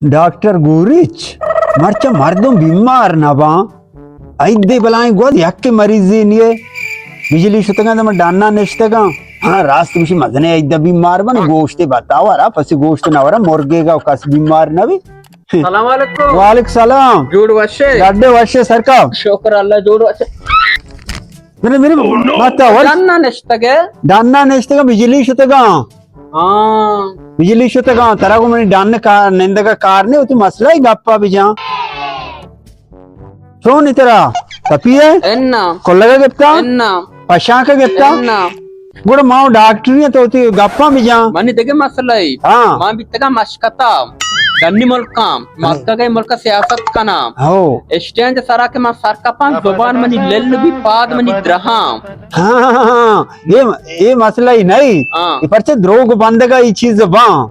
ڈاکٹر گوریچ، مرچا مردم بیمار نہ باں۔ ایدے بلائیں گوز یک مریضے نیے۔ بجلی شتگاں تو من ڈانا نشتگاں۔ ہاں، راست گوشی، مزنے ایدے بیمار بن، گوشتے بتاو ارا، پس گوشت نہ ورا، مرگے گا کس بیمار نہ بی۔ سلام علیکم۔ وعلیکم سلام۔ جوڑ وشے؟ ڈڈے وشے سرکار۔ شکر اللہ، جوڑ وشے۔ میرے، میرے، بتاو۔ ڈانا نشتگے؟ ڈانا نشتگاں، بجلی شتگاں۔ ہاں۔ بجلی شتگاں، ترا گوں منی ڈن کا-، نندگ ء کار نے، وتی مسئلہ ء گپا بجاں۔ چون ترا؟ تپی ہے؟ انا۔ کلگا گپتا؟ انا۔ پشانکا گپتا؟ انا۔ گڑا ما ڈاکٹری تو وتی گپا بجاں۔ منی دگہ مسئلہ ہے۔ ہاں۔ ما بیتگا مشکتا۔ ڈنی ملکاں۔ ماسکا گئے ملک سیاست کنا۔ ہو۔ اسٹینڈ سرا کہ ما سر کپاں، زبان منی لل بی، پاد منی درہاں۔ ہاں، ہاں، ہاں، ہاں۔ اے، اے مسئلہ ہی نہیں۔ ہاں۔ اے پرچہ دروگ بندگا ای چیز باں۔